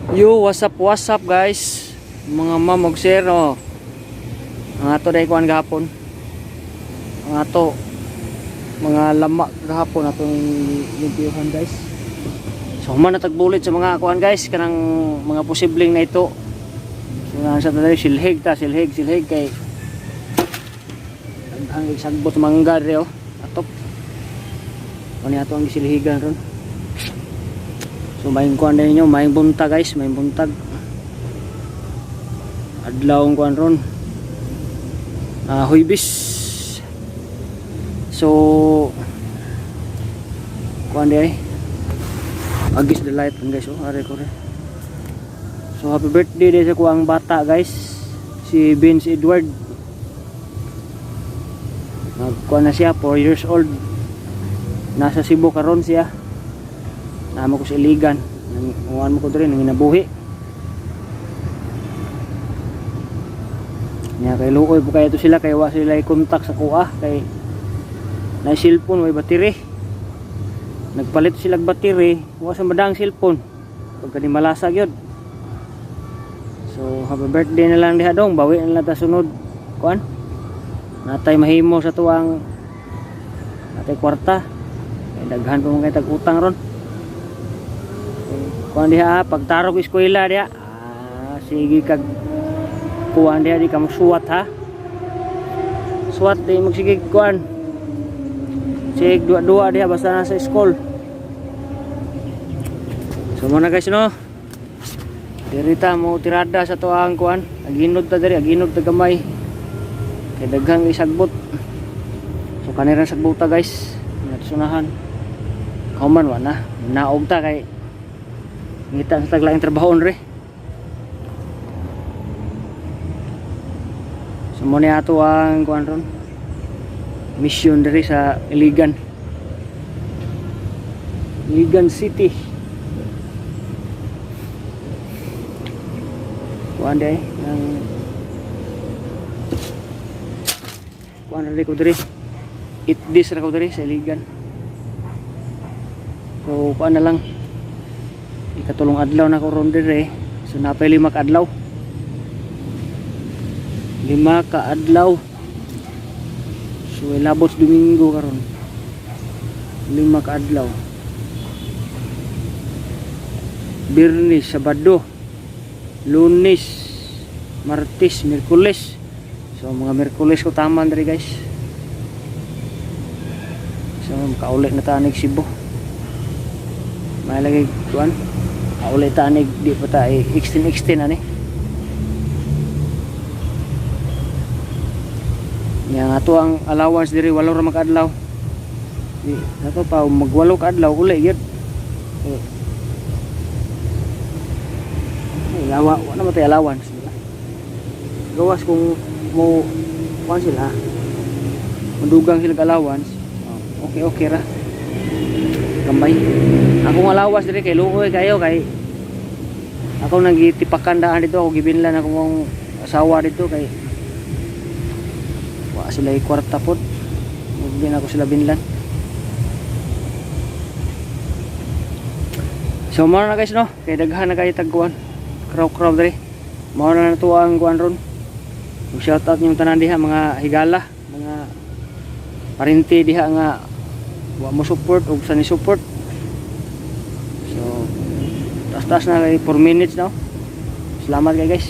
Yo, what's up guys? Mga ma'am ug sir, oh. Ang ato day kuan gahapon. Ang ato mga lama gahapon atong limpyuhan, guys. So human na tagbulit sa mga kuan, guys, kanang mga posibleng na ito. So nga sa tayo silhig ta, silhig, silhig kay ang sagbot mangga dire, oh. Atop. Ano ato ang gisilhigan ron. So maayong kuan din ninyo, maayong buntag, guys, maayong buntag. Adlaw ang kuan ron. Ah, Huwebes. So kuan di ay. Agis the light guys, oh, are ko re. So happy birthday day sa kuang bata, guys. Si Vince Edward. Nagkuan na siya, 4 years old. Nasa Cebu karon siya. Naa man ko sa Iligan. Nanguan mo ko diri nanginabuhi. Nya kay luoy po kayo to sila kay wa sila kontak sa kuha kay na cellphone way battery. Nagpalit sila og battery, wa sa madang cellphone. Pagka di malasa gyud. So happy birthday na lang diha dong, bawi na lang ta sunod kuan. Natay mahimo sa tuang natay kwarta. Kay daghan pa man kay tag utang ron. Kuan diha, pagtarog eskwela diha. Ah, sige kag kuan diha, di ka magsuwat ha. Suwat di magsige kuan. Sige duwa-duwa diha basta nasa school. So muna guys, no. Diri ta mo tirada sa tuang kuan. Aginod ta diri, aginod ta gamay. Kay daghang isagbot. So kanira sagbota, guys. Natusunahan. Kauman wa na. Naog ta kay ngita sa taglaing trabaho re. So mo ni ato ang kuan ron. Mission diri sa Iligan. Iligan City. Kuan day ng kuan ra ko diri. 8 days ra ko diri sa Iligan. So kuan na lang. Ikatulong adlaw na ko ron diri. So napay 5 ka adlaw. 5 ka adlaw. So ilabot sa Domingo karon. 5 ka adlaw. Biyernes, Sabado, Lunes, Martes, Miyerkules. So mga Miyerkules ko taman diri, guys. So makauli na ta anig Cebu. May lagi kuan. Kauli ta anig di pa ta extend extend ani. Nya nga to ang allowance diri 8 ra makaadlaw. Di nato pa mag 8 ka adlaw uli gyud. Eh. Ay, lawa, wa na tay allowance, di ba? Gawas kung mo kuan sila. Madugang sila allowance. Oh, okay okay ra. Gamay. Akong allowance diri kay luoy kayo kay ako nang gitipakan daan dito, ako gibinlan akong asawa dito kay wa sila kwarta pod. Hindi na ako sila binlan. So mao na guys, no, kay daghan na kayo tagkuan. Kraw-kraw diri. Mao na nato ang kuan ron. Ug shout out yung tanan diha mga higala, mga parinti diha nga wa mo support ug sa ni support. So taas-taas na kay 4 minutes now. Salamat kay guys.